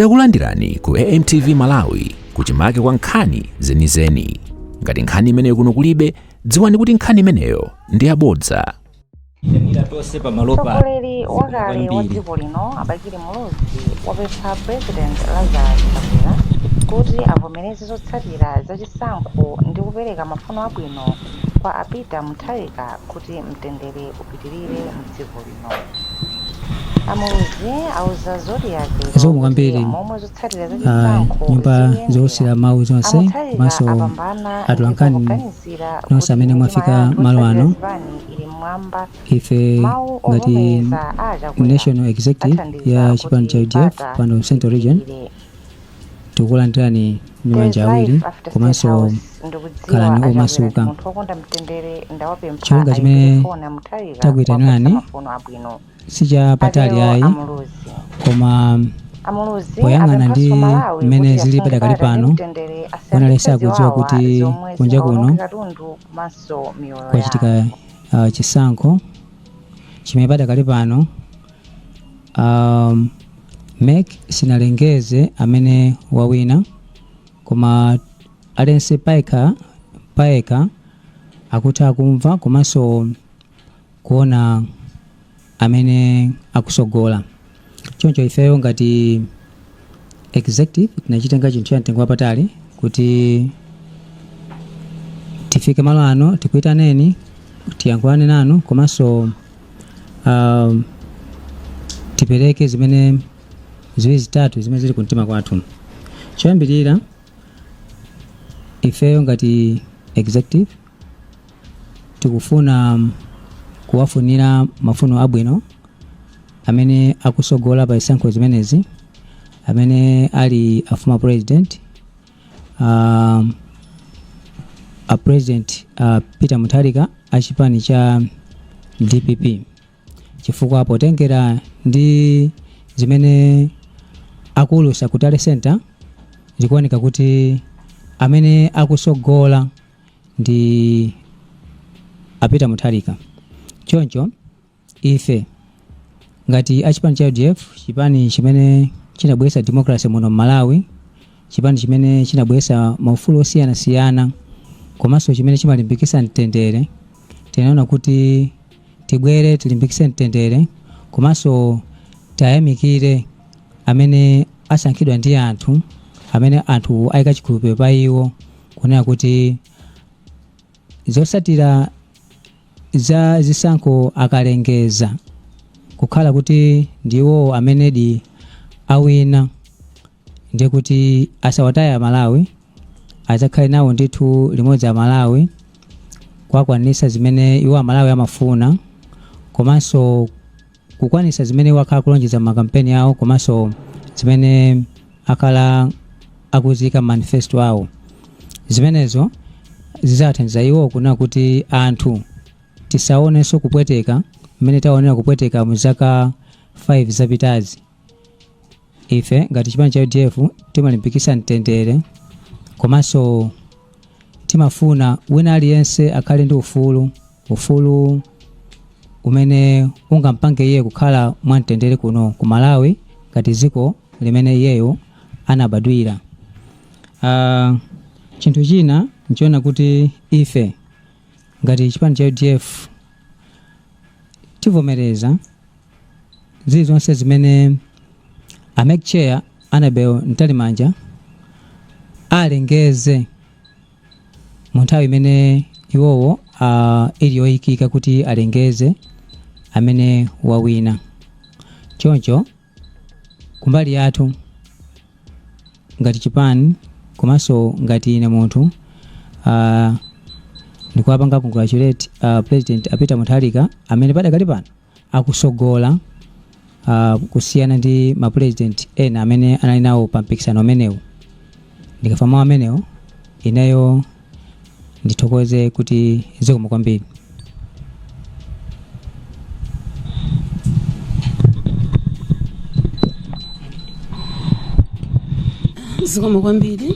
Takulandirani ku AMTV Malawi, kuchimake kwa nkhani zenizeni. Ngati nkhani imeneyo kuno kulibe, dziwani kuti nkhani imeneyo ndi yabodza. Tonse pamalopa. Mtsogoleri wakale wa dziko lino a Bakili Muluzi wapempha President Lazarus Chakwera kuti avomereze zotsatira za chisankho ndi kupereka mafuno abwino kwa a Peter Mutharika kuti mtendere upitirire mdziko lino. A Muluzi auza Zodiak lero Zikomo kuti kwambiri momwe zotsatira za chisankho nyumba zikuyendera, zoulutsira mawu a zonse Mutharika komanso apambana ndipo atolankhani poganizira nonse kuti amene mitima ya mwafika anthu malo otsatira ano. zipani ili mmwamba. Ife Mawu ngati ovomereza a Chakwera National Executive athandiza ya chipani kuti cha UDF bata pano Central Region lipitirire. tikukulandirani ndi manja There's awiri life after State komanso House. Ndikudziwa khalani a Chakwera ndi omasuka. munthu wokonda mtendere, ndawapempha Cholinga chimene ayimbire foni a Mutharika kuwapatsa takuyitanirani mafuno abwino. sichapatali Atero ayi, a Muluzi. koma A Muluzi poyang'ana ndi apemphanso Malawi mmene kuti zili asunge padakali bata ndi pano, mtendere, wina asayambitse aliyense akudziwa ziwawa kuti zomwe kunja kuno zingaononge katundu komanso miyoyo ya kwachitika anthu. chisankho chimene padakali pano MEC sinalengeze amene wawina, koma aliyense payekha payekha akutha kumva komanso kuona amene akusogola. Choncho ifeyo ngati executive tinachitenga chinthu cha mtengo wapatali kuti tifike malo ano, tikuitaneni, tiyankhulane nanu komanso tipereke zimene ziwiri zitatu zimene zili kumtima kwathu. Choyambirira, ifeyo ngati executive tikufuna kuwafunira mafuno abwino amene akusogola pa zisankho zimenezi, amene ali a former president, a President Peter Mutharika a chipani cha DPP, chifukwa potengera ndi zimene akuulutsa ku tally center, zikuoneka kuti amene akusogola ndi a Peter Mutharika. Choncho ife ngati achipani cha UDF, chipani chimene chinabweretsa democracy muno m'Malawi, chipani chimene chinabweretsa maufulu osiyanasiyana komanso chimene chimalimbikitsa mtendere, tinaona kuti tibwere tilimbikitse mtendere komanso tayamikire amene asankhidwa ndi anthu, amene anthu ayika chikhulupiriro pa iwo, kunena kuti zotsatira za zisankho akalengeza kukhala kuti ndiwo amenedi awina, ndiye kuti asawataye Amalawi, adzakhale nawo ndithu limodzi Amalawi kuwakwanitsa zimene iwo Amalawi amafuna komanso kukwanitsa zimene iwo akhala akulonjeza m'makampeni awo komanso zimene akhala akuziyika m'manifesto awo. Zimenezo zidzathandiza iwo kunena kuti anthu tisaonenso kupweteka mmene taonera kupweteka mu zaka 5 zapitazi. Ife ngati chipani cha UDF timalimbikitsa mtendere komanso timafuna wina aliyense akhale ndi ufulu, ufulu umene ungampange iye kukhala mwamtendere kuno ku Malawi ngati dziko limene iyeyo anabadwira. Chinthu china nchiona kuti ife ngati chipani cha UDF tivomereza zilizonse zimene a MEC chair Annabel Mtalimanja alengeze mu nthawi imene iwowo ili yoyikika kuti alengeze amene wawina. Choncho kumbali yathu ngati chipani komanso ngati ine munthu, ndikuwapanga congratulate President a Peter Mutharika amene padakali pano akusogola kusiyana ndi ma president ena amene anali nawo pa mpikisano umenewu. Ndikafa mawu amenewo, ineyo ndithokoze kuti zikomo kwambiri. Zikomo kwambiri.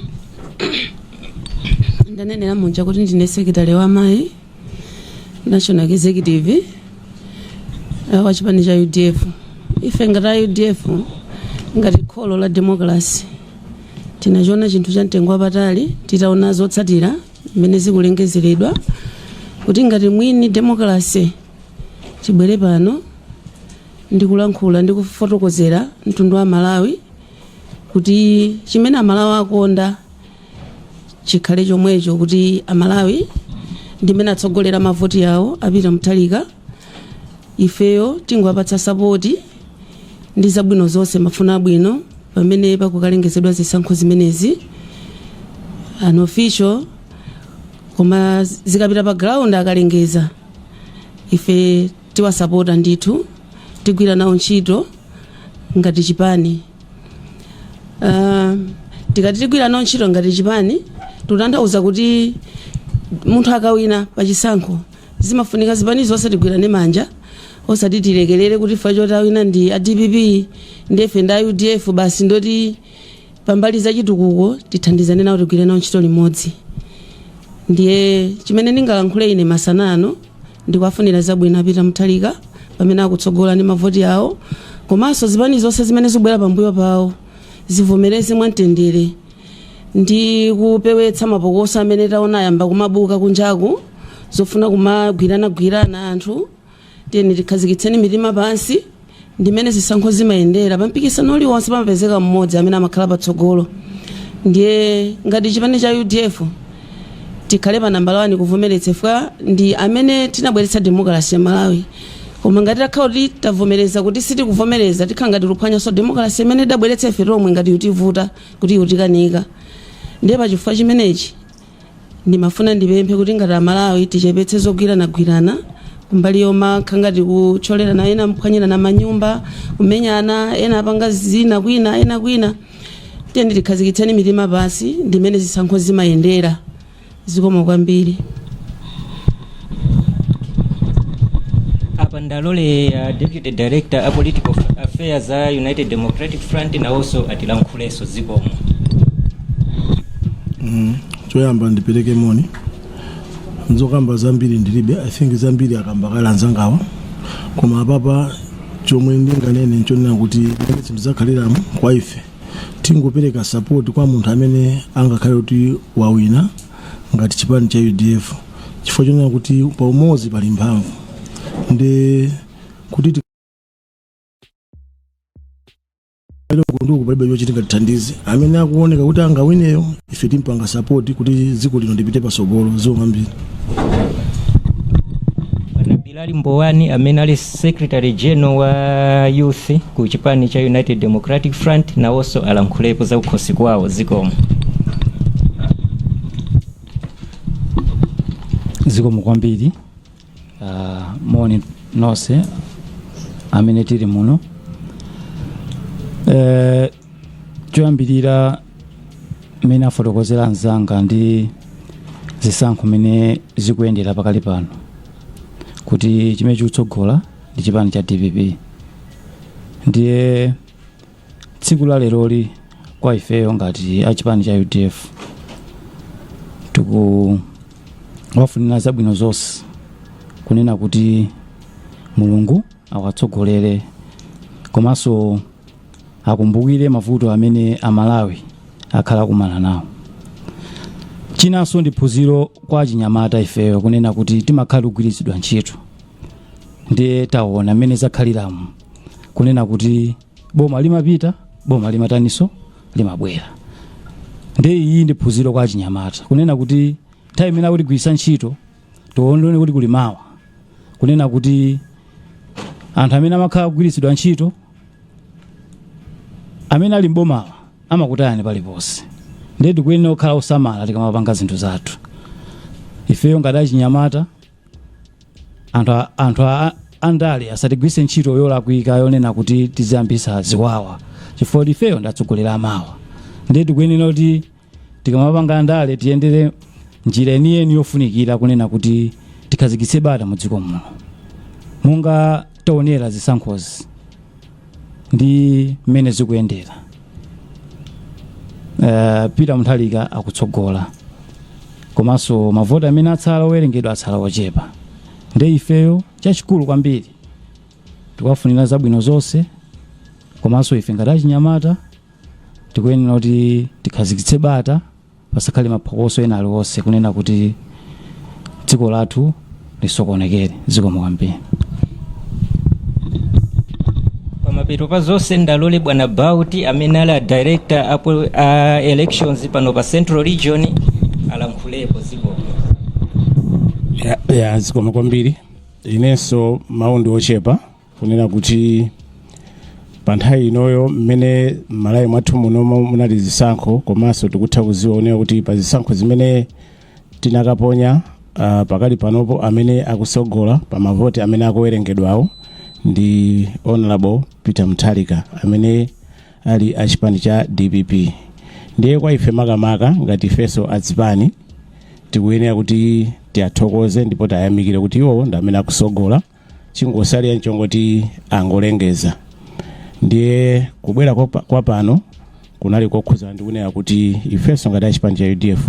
Ndanenera muja kuti ndine secretary wa mayi national executive wa chipani cha UDF. Ife ngati a UDF Ngati kholo la democracy, tinachiona chinthu cha mtengo wapatali titaona zotsatira mmene zikulengezeredwa, kuti ngati mwini democracy tibwere pano ndi kulankhula ndi kufotokozera mtundu wa Malawi kuti chimene Amalawi akonda chikhale chomwecho, kuti Amalawi ndimene atsogolera mavoti yawo a Peter Mutharika. Ifeyo tingowapatsa support ndi zabwino zonse, mafuno abwino, pamene pakukalengezedwa zisankho zimenezi unofficial, koma zikapita pa ground akalengeza, ife tiwasapota ndithu, tigwira nawo ntchito ngati chipani. Tikati tigwira nawo ntchito ngati chipani, tikutanthauza kuti munthu akawina pachisankho, zimafunika zipani zonse tigwirane manja, osati tilekelere kuti fa choti awina ndi a DPP, ndefe ndi a UDF basi. Ndoti pambali za chitukuko tithandizane nawo, tigwire nawo ntchito limodzi. Ndiye chimene ndingalankhule ine masana ano, ndikuwafunira zabwino a Peter Mutharika pamene akutsogola ndi mavoti awo, komanso zipani zonse zimene zikubwera pambuyo pawo zivomereze mwamtendere ndi kupewetsa mapokoso amene taona ayamba kumabuka kunjaku, zofuna kumagwiranagwirana anthu. Tiyeni tikhazikitseni mitima pansi. Ndimene zisankho zimayendera, pa mpikisano uliwonse pamapezeka mmodzi amene amakhala patsogolo. Ndiye ngati chipani cha UDF tikhale pa nambala 1 kuvomeretsa ifwa ndi amene tinabweretsa democracy ya Malawi. Koma ngati takhala kuti tavomereza kuti sitikuvomereza, tikhala ngati tiphwanyanso democracy imene idabweretsa ife tomwe, ngati yutivuta kuti yutikanika. Ndiye pachifukwa chimenechi ndimafuna ndipemphe kuti ngati Amalawi tichepetse zogwiranagwirana kumbali yomakha ngati kucholerana, ena mphwanyirana manyumba, kumenyana, ena apanga zina kwina, ena kwina. Tiyeni tikhazikitseni mitima pansi, ndimene zisankho zimayendera. Zikomo kwambiri. Apa ndalole deputy director a political affairs a United Democratic Front nawonso atilankhulenso. Zikomo. Choyamba ndipereke moni. Nzokamba zambiri ndilibe, I think zambiri akamba kale anzangawa, koma apapa chomwe ndinganene nchonena kuti mmene zinthu zakhaliramo kwa ife, tingopereka support kwa munthu amene angakhale kuti wawina ngati chipani cha UDF, chifukwa chonena kuti pa umodzi pali mphamvu, ndi kuti kunduku palibe chochita ngatithandize. Amene akuoneka kuti angawineyo, ife timpanga support kuti dziko lino lipite pasogolo. Zikomo kwambiri. Bwana Bilali Mbowani amene ali secretary general wa youth ku chipani cha United Democratic Front nawonso alankhulepo za kukhosi kwawo. Zikomo. Zikomo kwambiri. Moni nonse amene tili muno. Choyambirira, mmene afotokozera anzanga ndi zisankho mmene zikuyendera pakali pano, kuti chimene chikutsogola ndi chipani cha DPP, ndiye tsiku la leroli kwa ifeyo ngati achipani cha UDF tikuwafunira zabwino zonse, kunena kuti Mulungu awatsogolere komanso akumbukire mavuto amene Amalawi akhala akumana nawo. Chinanso ndi phunziro kwa achinyamata ifeyo, kunena kuti timakhala tikugwiritsidwa ntchito, ndiye taona mmene zakhaliramo, kunena kuti boma limapita, boma limataninso, limabwera. Ndiye iyi ndi phunziro kwa achinyamata, kunena kuti nthawi imene akutigwiritsa ntchito tione kuti kuli mawa, kunena kuti anthu amene amakhala kugwiritsidwa ntchito amene ali mbomawa amakutayani paliponse. Ndiye tikuyenera kukhala osamala tikamapanga zinthu zathu ifeyo ngati achinyamata. Anthu andale asatigwiritse ntchito yolakwika yonena kuti tiziyambisa ziwawa, chifukwa kuti ifeyo ndatsogoleri amawa. Ndiye tikuyenera kuti tikamapanga ndale tiyendere njira yeniyeni yofunikira, kunena kuti tikhazikitse bata mu dziko muno, monga taonera zisankhozi ndi mmene zikuyendera. Peter Mutharika akutsogola, komanso mavoti amene atsala owerengedwa atsala ochepa. Ndiye ifeyo chachikulu kwambiri tikuwafunira zabwino zonse. Komanso ife ngati achinyamata tikuyenera kuti tikhazikitse bata, pasakhale maphokoso ena aliwonse kunena kuti dziko lathu lisokonekere. Zikomo kwambiri. Pamapeto pa zonse, ndalole bwana Bauti, amene ali a director apo a elections pano pa Central Region, alankhulepo. Zikomo. Ya, zikomo kwambiri. Inenso mawu ndi ochepa, kunena kuti pa nthawi inoyo mmene m'Malawi mwathu munomo munali zisankho, komanso tikutha kuziwa onera kuti pa zisankho zimene tinakaponya, pakali panopo amene akusogola pa mavoti amene akuwerengedwawo ndi Honorable Peter Mutharika, amene ali achipani cha DPP. Ndiye kwa ife, makamaka ngati ifenso azipani, tikuyenera kuti tiyathokoze ndipo tayamikire kuti iwo ndi amene akusogola. Chingosalira nchongoti angolengeza. Ndiye kubwera kwa pano kunali kokhuzana ndi kunena kuti ifenso ngati achipani cha UDF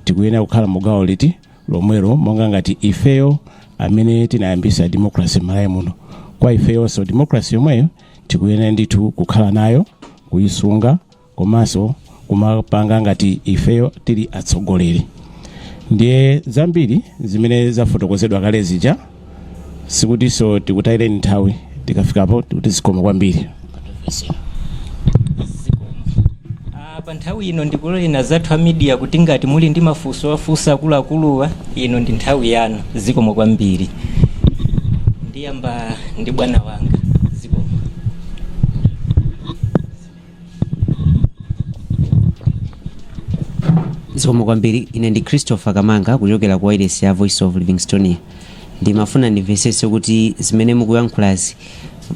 tikuyenera kukhala mugawo liti lomwelo, monga ngati ifeyo amene tinayambisa democracy m'Malawi muno. Kwa ifeyonso democracy yomweyo tikuyenera ndithu kukhala nayo, kuyisunga, komanso kumapanga ngati ifeyo tili atsogoleri. Ndiye zambiri zimene zafotokozedwa kale zija, sikutinso tikutayireni nthawi. Tikafikapo tikuti zikomo kwambiri. Pa nthawi ino ndikuloleni zathu a media kuti ngati muli ndi mafunso afunsa akuluakuluwa, ino ndi nthawi yanu. Zikomo kwambiri. Ndiyamba ndi bwana wanga. Zikomo. Zikomo kwambiri. Ine ndi Christopher Kamanga kuchokera ku wireless ya Voice of Livingstonia. Ndimafuna ndimvesese kuti zimene mukuyankhulazi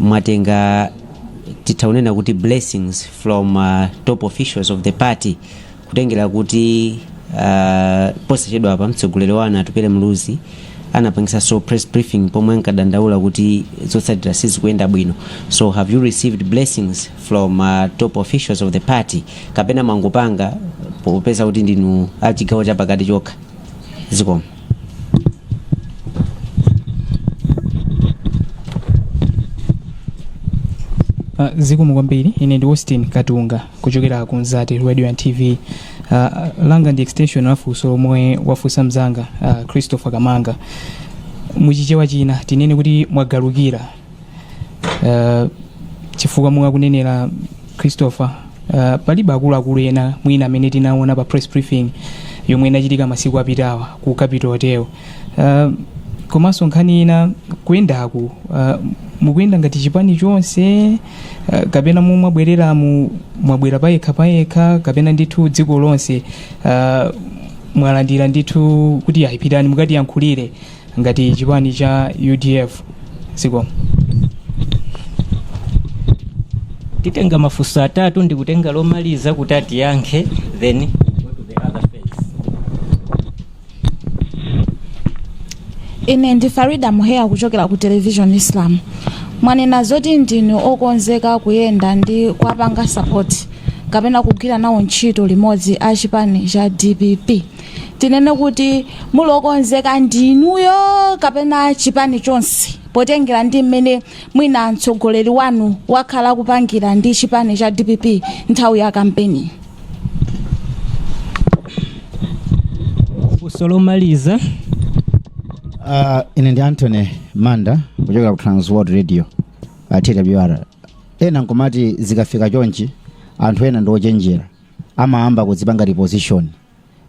mwatenga, titha kunena kuti, blessings from top officials of the party, kutengera kuti posachedwa apa mtsogoleri wanu Atupele Muluzi anapangisanso press briefing pomwe ankadandaula kuti zotsatira sizikuyenda bwino. So have you received blessings from top officials of the party, kapena mwangopanga popeza kuti ndinu a chigawo chapakati chokha? Zikomo. Zikomo kwambiri. Ine ndi Austin Katunga kuchokera ku Mzati Radio and TV. Langa ndi extension la funso lomwe wafunsa mzanga Christopher Kamanga. Muchichewa china tinene kuti mwagalukira, chifukwa mukakunenera Christopher, palibe akuluakulu ena mwina amene tinaona pa press briefing yomwe inachitika masiku apitawa ku Capital Hotel. Komanso nkhani ina, kuyendaku, mukuyenda ngati chipani chonse, kapena mumwabwereramu mwabwera payekha payekha, kapena ndithu dziko lonse mwalandira ndithu kuti ayipitani mukatiyankhulire ngati chipani cha UDF? Zikomo. Titenga mafunso atatu, ndikutenga lomaliza kuti atiyankhe, then we go to the other phase. Ine ndi Farida Muheya kuchokera ku Television Islam. Mwanena zoti ndinu okonzeka kuyenda ndi kuwapanga support kapena kugwira nawo ntchito limodzi a chipani cha DPP. Tinene kuti muli okonzeka ndinuyo kapena chipani chonse, potengera ndi mmene mwina mtsogoleri wanu wakhala kupangira ndi chipani cha DPP nthawi ya kampeni? Funso lomaliza. Ine ndi Anthony Manda kuchokera ku Transworld Radio, TWR. Ena nkumati zikafika chonchi, anthu ena ndi ochenjera, amayamba kudzipanga reposition.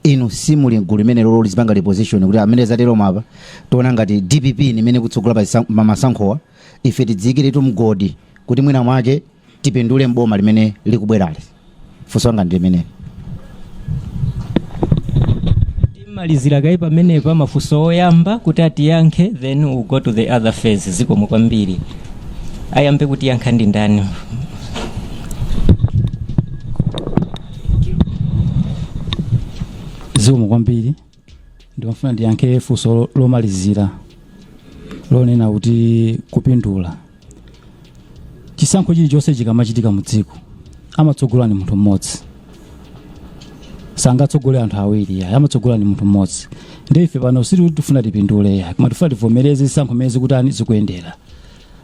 Inu simuli mgulu limene lolo lizipanga reposition kuti amene zatero mapa tiona ngati DPP nimene kutsogola pa pa masankhowa, ife tidziyikiretu mgodi kuti mwina mwake tipindule mboma limene likubwerali? Funso langa ndi limeneli. Timalizira kayi pamenepa mafunso oyamba kuti atiyankhe, then we'll go to the other phase. Zikomo kwambiri. Ayambe kutiyankha ndi ndani? Zikomo kwambiri. Ndimafuna ndiyankhe funso lomalizira lonena kuti kupindula. Chisankho chilichonse chikamachitika mu dziko, amatsogola ni munthu mmodzi, sangatsogole anthu awiri yayi, amatsogola ni munthu mmodzi. Ndi ife pano sitikuti tifuna tipindule yayi, koma tifuna tivomereze zisankho mmene zikutani, zikuyendera.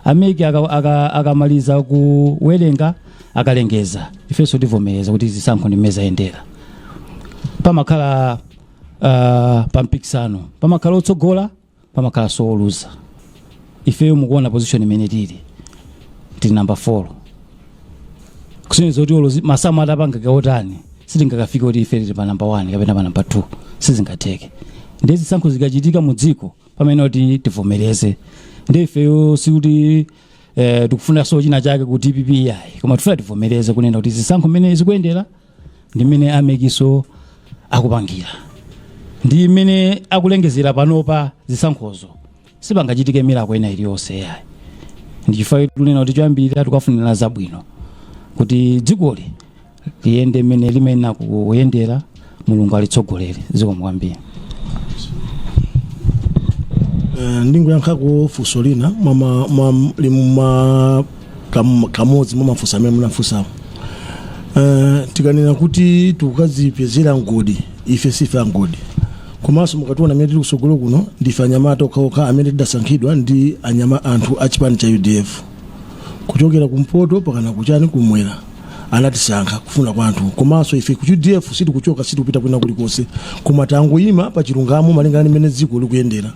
A MEC akamaliza aka, aka kuwerenga, akalengeza, ifenso tivomereza kuti zisankho ndi mmene zayendera. Pamakhala pampikisano, pamakhala otsogola, pamakhala oluza. Ifeyo mukuona position imene tili, tili number 4, kusonyeza kuti olo masamu atapanga otani sitingakafike kuti ife tili pa number 1 kapena pa number 2, sizingatheke. Ndiye zisankho zikachitika mu dziko, pamene kuti tivomereze. Ndiye ifeyo sikuti tikufunanso china chake ku DPP, yayi, koma tifuna tivomereze kunena kuti zisankho mmene zikuyendera ndi mmene a MECso akupangira ndi mmene akulengezera panopa zisankhozo, sipangachitike miracle ina iliyonse, yayi. Ndichifukwa tunena kuti choyambirira tikuwafunira zabwino kuti dzikoli liyende mmene limayenera kuyendera, Mulungu alitsogolere. Zikomo kwambiri. Ndingoyankhako funso lina mwa kamodzi mwa mafunso amene munafunsawo. Tikanena kuti tikukadzipezera mgodi, ife sife amgodi. Komanso mukationa amene tili kusogolo kuno, ndife anyamata okhaokha amene tidasankhidwa ndi anyama anthu a chipani cha UDF kuchokera kumpoto pakana kuchani kumwera, anatisankha kufuna kwa anthu. Komanso ife ku UDF sitikuchoka, sitikupita kwina kulikonse, koma tangoyima pa chilungamo malingana ndi mmene dziko likuyendera.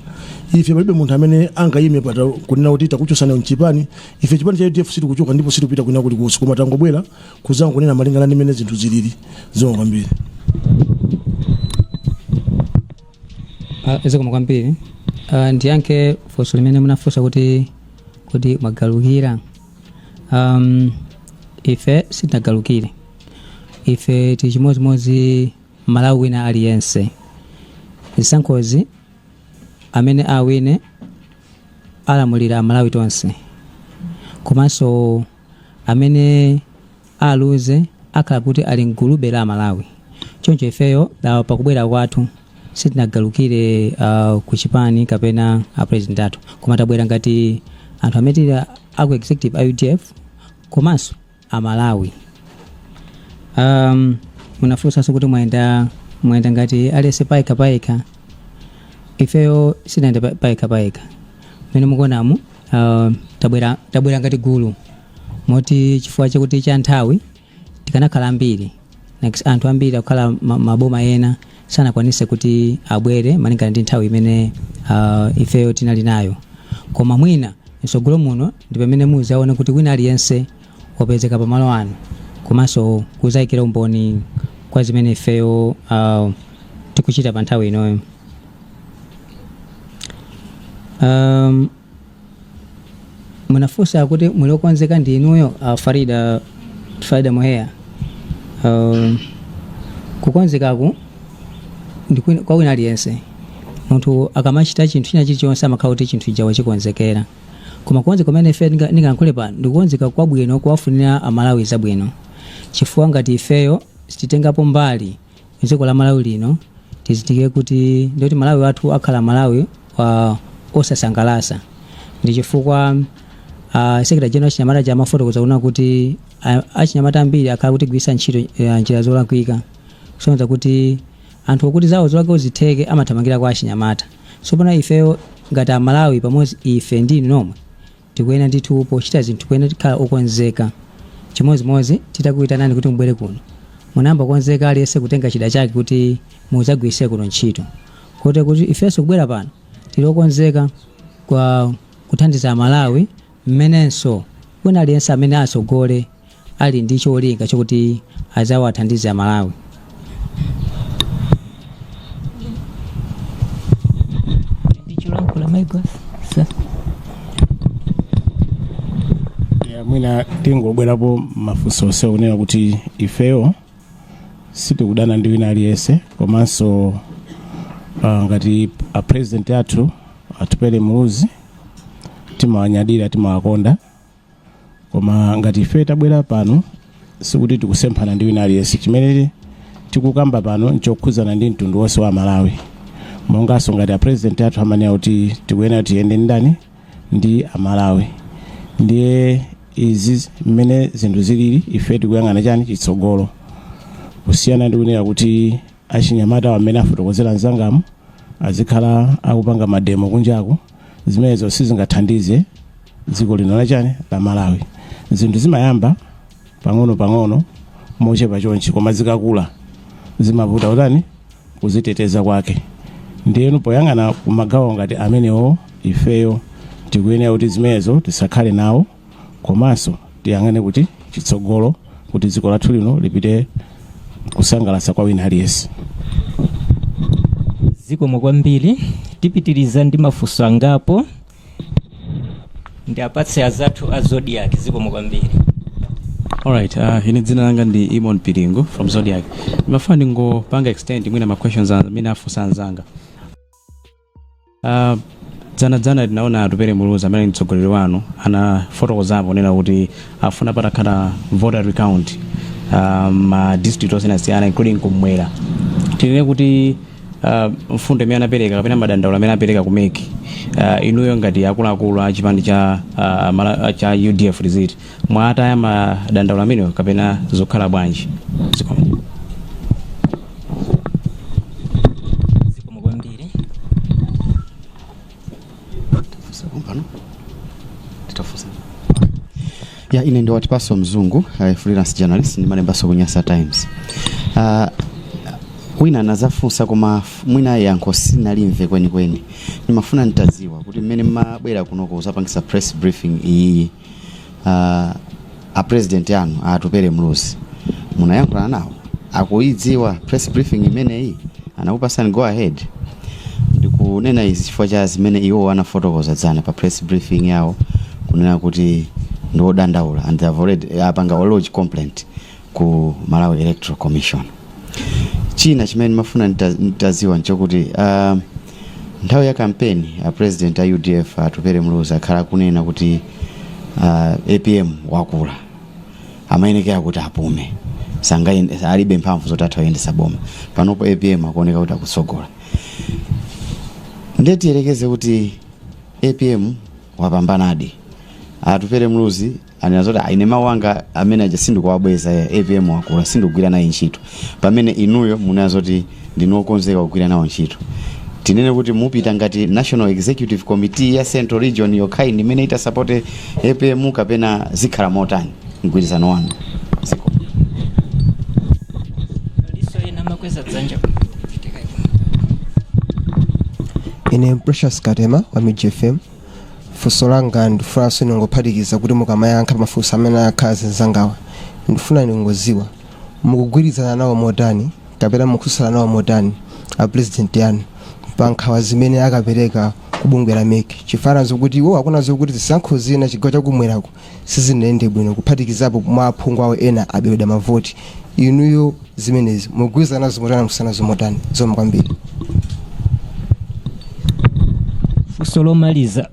Ife palibe munthu amene angayime pata kunena kuti takuchosani mchipani. Ife chipani cha UDF sitikuchoka ndipo sitikupita kwina kulikonse, koma tangobwera kuzangonena malingana ndi mmene zinthu zilili. Zikomo kwambiri. Zikomo kwambiri. Ndiyankhe funso limene munafunsa kuti mwagalukira. Ife sitinagalukire, ife tili chimodzimodzi Malawi wina aliyense. Zisankhozi amene awine alamulira Amalawi tonse, komanso amene aluze akhala kuti ali mgulube la Amalawi. Choncho ifeyo pakubwera kwathu sitinagalukire ku chipani kapena a president athu, koma tabwera ngati anthu amene tili aku executive a UDF komanso Amalawi. Munafunsanso kuti mwayenda ngati aliyense payekha payekha. Ifeyo sitinayende payekha payekha. Mmene mukuonamu, tabwera ngati gulu, moti chifukwa chakuti cha nthawi tikanakhala ambiri. Anthu ambiri akukhala maboma ena sanakwanise kuti abwere malingana ndi nthawi imene ifeyo tinali nayo. Koma mwina mtsogolo muno ndi pamene muzaone kuti wina aliyense wapezeka pamalo ano komanso kuzayikira umboni kwa zimene ifeyo tikuchita pa nthawi inoyo. Munafunsa kuti muli okonzeka ndi inuyo, Farida Moheya. Kukonzekaku ndi kwa wina aliyense. Munthu akamachita chinthu china chilichonse amakhala kuti chinthu chija wachikonzekera, koma kukonzeka kumene ife ndingayankhule pano ndikukonzeka kwabwino, kuwafunira Amalawi zabwino, chifukwa ngati ifeyo sititengapo mbali dziko la Malawi lino, tizindikire kuti ndikuti Malawi wathu akhala Malawi wa osasangalasa. Ndi chifukwa secretary general achinyamata amafotokoza kunena kuti achinyamata ambiri akhala kutigwiritsa ntchito njira zolakwika, kusonyeza kuti anthu okuti zawo zolakwika zitheke amathamangira kwa achinyamata. Tsopano ifeyo ngati Amalawi pamodzi, ife ndi inu nomwe, tikuyenera ndithu pochita zinthu tikuyenera tikhala okonzeka. Chimodzimodzi titakuyitanani kuti mubwere kuno, munayamba kukonzeka, aliyense kutenga chida chake kuti mudzagwiritse kuno ntchito, kotero kuti ifenso kubwera pano tili okonzeka kwa kuthandiza Amalawi, mmenenso wina aliyense amene atsogole ali ndi cholinga chokuti adzawathandize Amalawi. Ndicholankhula my boss, sir. Yeah, mwina tingobwerapo mafunso onse kunena kuti ifeyo sitikudana ndi wina aliyense, komanso ngati a president athu Atupele Muluzi timawanyadira, timawakonda, koma ngati ife tabwera pano sikuti tikusemphana ndi wina aliyense. Chimene tikukamba pano nchokhuzana ndi mtundu wonse wa Malawi, monganso ngati a president athu amanena kuti tikuyenera tiyende ndani ndi Amalawi. Ndiye izi mmene zinthu zilili, ife tikuyang'ana chani chitsogolo, kusiyana ndi kunena kuti achinyamata amene afotokozera mzangamu azikhala akupanga mademo kunjaku. Zimenezo sizingathandize. Dziko lino lachani la Malawi, zinthu zimayamba pang'ono pang'ono mochepa chonchi, koma zikakula zimavuta utani kuziteteza kwake. Ndiyeno poyang'ana kumagawo ngati amenewo, ifeyo tikuyenera kuti zimenezo tisakhale nawo, komanso tiyang'ane kuti chitsogolo, kuti dziko lathu lino lipite kusangalatsa kwa wina aliyense. Zikomo kwambiri. Tipitiriza ndi mafunso angapo, ndi apatse azathu a Zodiak. Zikomo kwambiri. Alright, ine dzina langa ndi Imon Piringo from Zodiak. Ndimafuna ndingopanga extend mwina ma questions amene afunsa anzanga. Dzana dzana tinaona Atupele Muluzi, amene ali mtsogoleri wanu, anafotokozapo kunena kuti afuna patakhala voter recount ma district osiyanasiyana, including kumwera. Tinene kuti mfundo imene anapereka kapena madandaulo amene anapereka ku MEC, inuyo ngati akuluakulu a chipani cha UDF riziti mwataya madandaulo amenewo kapena zokhala bwanji? Zikomo. Zikomo kwambiri. Pano titafunsa ya ine ndi Watipaso Mzungu, freelance journalist, ndimalembanso ku Nyasa Times. Wina anazafunsa koma mwina yankho sinalimve kwenikweni. Ndimafuna nitaziwa kuti mmene mmabwera kunoko kuzapangisa press briefing iyi, a president anu Atupele Muluzi munayankhulana nawo? Akuidziwa press briefing imeneyi? Anakupasani go ahead? Ndikunena izi chifukwa cha zimene iwo anafotokoza dzana pa press briefing yawo, kunena kuti ndiodandaula and they have already apanga lodge complaint ku Malawi Electoral Commission. China chimene ndimafuna nitaziwa nchokuti nthawi ya kampeni a president a UDF Atupele Muluzi akhala akunena kuti APM wakula, amayenekera kuti apume, alibe mphamvu zoti atha kuyendesa boma. Panopo APM akuoneka kuti akutsogola. Ndiye tiyelekeze kuti APM wapambanadi, Atupele Muluzi anena zoti, "Ah, ine mawu anga amene aja sindikuwabweza, ya APM wakula, sindikugwira naye ntchito," pamene inuyo munena zoti ndinu okonzeka kugwira nawo ntchito. Tinene kuti mupita ngati National Executive Committee ya Central Region yokhayi ndimene itasapote APM, kapena zikhala motani mgwirizano wanu? Ziko. Liso ena makweza dzanja. Ine Precious Katema wa Miji FM. Funso langa ndifunanso ningophatikiza kuti mukamayankha mafunso amene akhala zinzangawa, ndifuna ningoziwa mukugwirizana nawo motani kapena mukhutsana nawo motani a president yanu pa nkhawa zimene akapereka ku bungwe la MEC, chifukwa zokuti iwo akuna zokuti zisankho zina chigawo chakumwerako sizinayende bwino, kuphatikizapo mwa aphungu awo ena aberedwa mavoti. Inuyo zimenezi mugwirizana nazo motani, mukhutsana nazo motani? Zikomo kwambiri. Funso lomaliza.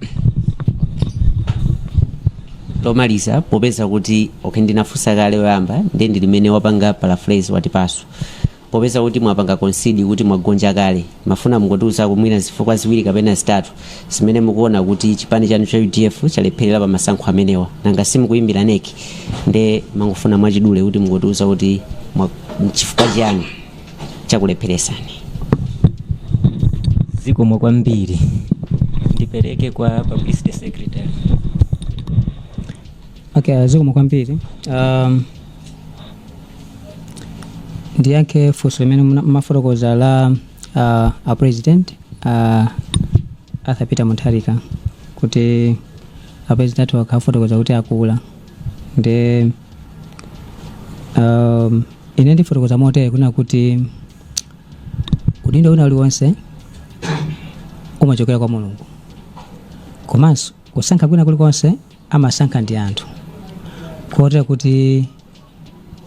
Lomaliza, popeza kuti, okay, ndinafunsa kale yoyamba, ndiye ndi limene wapanga paraphrase Watipaso. Popeza kuti mwapanga concede kuti mwagonja kale, mafuna mungotiuza mwina zifukwa ziwiri kapena zitatu zimene mukuona kuti chipani chanu cha UDF chalepherera pa masankho amenewa. Nanga simukuyimbira NEC, nde mangofuna mwachidule kuti mungotiuza kuti chifukwa chiyani chakulepheresani. Zikomo kwambiri. Ndipereke kwa publicity secretary. Okay, zikomo kwambiri. Ndiyankhe funso limene mafotokoza la a president Arthur Peter Mutharika, kuti a president athu akafotokoza kuti akula. Ndi ine ndifotokoza motere, kunena kuti udindo wina uliwonse umachokera kwa Mulungu, komanso kusankha kwina kulikonse amasankha ndi anthu, kotero kuti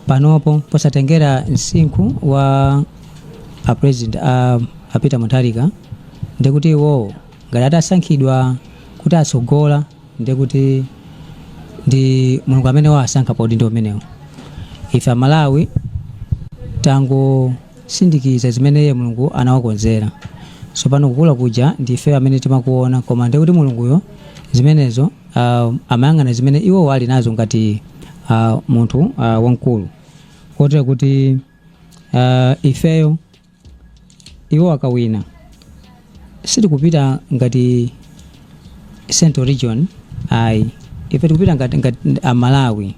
panopo posatengera msinkhu wa a president a Peter Mutharika, ndikuti iwowo ngati atasankhidwa kuti atsogola, ndikuti ndi Mulungu amene wasankha pa udindo umenewo. Ife Amalawi tangosindikiza zimene iye Mulungu anawakonzera. So pano kukula kuja ndife amene timakuona, koma ndikuti Mulunguyo zimenezo amayang'ana zimene iwo ali nazo ngati munthu wamkulu, kotero kuti ifeyo iwo akawina sitikupita ngati Central Region. Ayi, ife tikupita ngati Amalawi.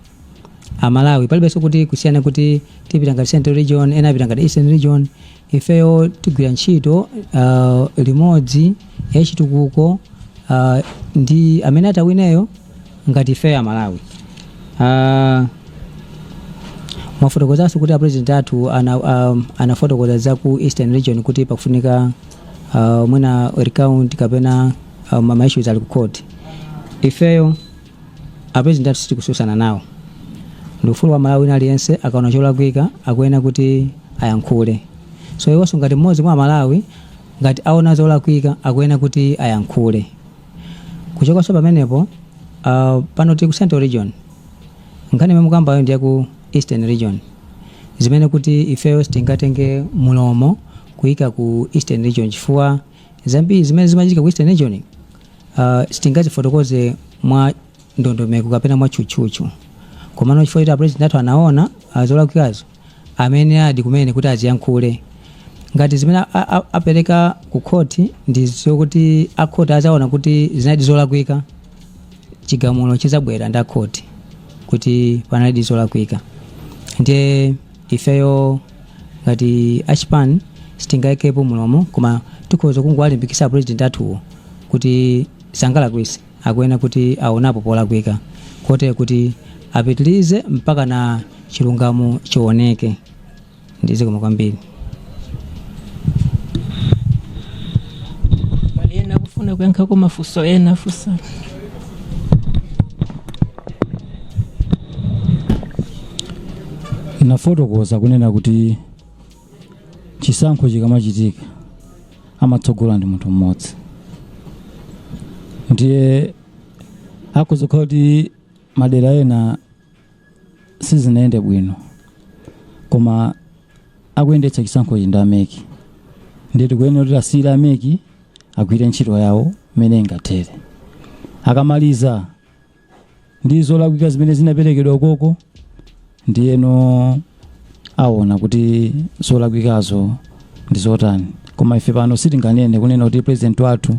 Amalawi palibenso kuti kusiyana kuti tipita ngati Central Region, ena apita ngati Eastern Region. Ifeyo tigwira ntchito limodzi yachitukuko ndi amene atawineyo ngati ifeyo Amalawi. Mwafotokozanso kuti apresident athu anafotokoza za ku Eastern Region kuti pakufunika mwina recount kapena ma issues ali ku court. Ifeyo apresident athu sitikususana nawo. Ndi ufulu wa Malawi wina aliyense, akaona cholakwika akuyenera kuti ayankhule. So iwonso ngati mmodzi mwa Amalawi, ngati aona zolakwika akuyenera kuti ayankhule. Kuchokanso pamenepo, pano tili ku Central Region, nkhani imene mukambayo ndi yaku Eastern Region, zimene kuti ifeyo sitingatenge mulomo kuyika ku Eastern Region, chifukwa zambiri zimene zimachitika ku Eastern Region sitingazifotokoze mwa ndondomeko kapena mwa tchutchutchu. Komano chifukwa choti apresident athu anaona zolakwikazo, amene adi kumene kuti aziyankhule ngati zimene apereka ku khoti ndi zokuti akhoti azaona kuti zinali zolakwika, chigamulo chizabwera ndi akhoti kuti panali zolakwika. Ndiye ifeyo ngati achipani sitingayikepo mulomo, koma tikhoza kungowalimbikitsa apresident athuwo kuti sangalakwise, akuyenera kuti aonapo polakwika kotero kuti apitilize mpaka na chilungamo chioneke. Ndizikoma kwambiri. Pali ena akufuna kuyankhako mafunso ena? Funsa. Nafotokoza kunena kuti chisankho chikamachitika amatsogola ndi munthu mmodzi, ndiye akhoza kukhala kuti madera ena sizinayende bwino, koma akuyendetsa chisankhochi ndi a MEC, ndiye tikuyenera kuti asiyire a MEC agwire ntchito yawo mmene ingathere. Akamaliza ndi zolakwika zimene zinaperekedwa koko, ndiyeno aona kuti zolakwikazo ndi zotani. Koma ife pano sitinganene kunena kuti president wathu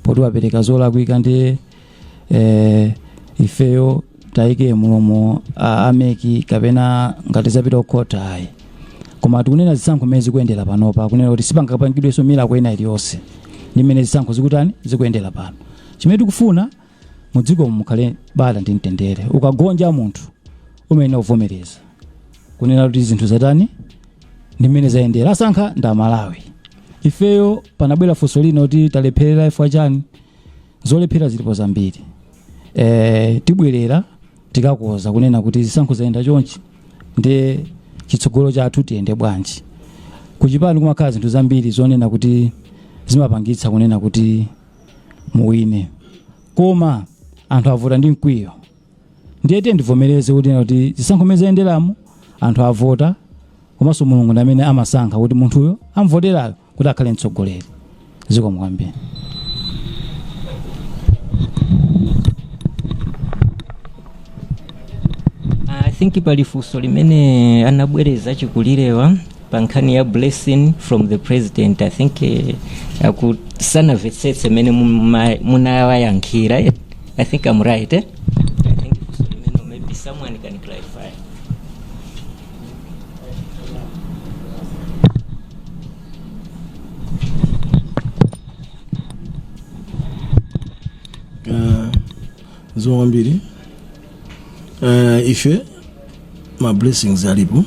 poti wapereka zolakwika ndiye ifeyo tayike mulomo a MEC kapena ngati zapita kukhota, ayi. Koma tikunena zisankho mmene zikuyendera panopa, kunena kuti sipangapangidwenso miracle ina iliyonse ndi mmene zisankho zikutani, zikuyendera pano. Chimene tikufuna mudziko mukhale bata ndi mtendere. Ukagonja munthu umayenera kuvomereza kunena kuti zinthu zatani ndi mmene zayendera, asankha ndi Amalawi. Ifeyo panabwera funso lina kuti talepherera ifwa chani. Zolephera zilipo zambiri. Tibwerera tikakoza kunena kuti zisankho zayenda chonchi, ndiye chitsogolo chathu tiyende bwanji. Kuchipani kumakhala zinthu zambiri zonena kuti zimapangitsa kunena kuti muwine, koma anthu avota ndi mkwiyo. Ndiye tiye ndivomereze kuti zisankho mmene zayenderamo anthu avota, komanso Mulungu ndi amene amasankha kuti munthuyo amvoterayo kuti akhale mtsogoleri. Zikomo kwambiri. I think pali funso limene anabwereza chikulirewa pa nkhani ya blessing from the president. I think akusanamvetsetse mmene munawayankhira. I think I'm right, eh? I think funso limene maybe someone can clarify. Zikomo kwambiri. Ife ma blessings alipo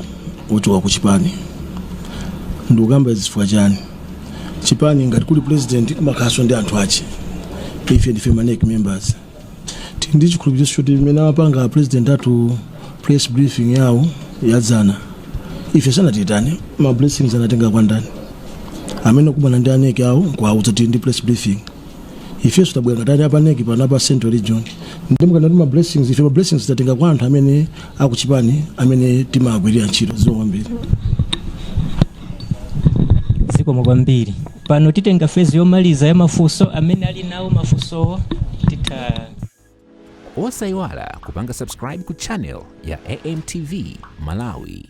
ochoka ku chipani. Ndikukamba izi chifukwa chani? Chipani ngati kuli president kumakhalanso ndi anthu ache. Ife ndife ma NEC members, tili ndi chikhulupiriro choti mmene amapanga president athu press briefing yawo yadzana, ife sanatiyitane. Ma blessings anatenga kwa ndani? Amene kumana ndi a NEC awo nkuwauza tili ndi press briefing. Ifenso tabwera ngati apa NEC pano apa Central Region. Ndi mukanati ma blessings, ife ma blessings tatenga kwa anthu amene akuchipani amene timagwirira ntchito. Zikomo kwambiri. Zikomo kwambiri. Pano titenga phase yomaliza ya mafunso. Amene ali nawo mafunsowo titha. Osayiwala kupanga subscribe ku channel ya AMTV Malawi.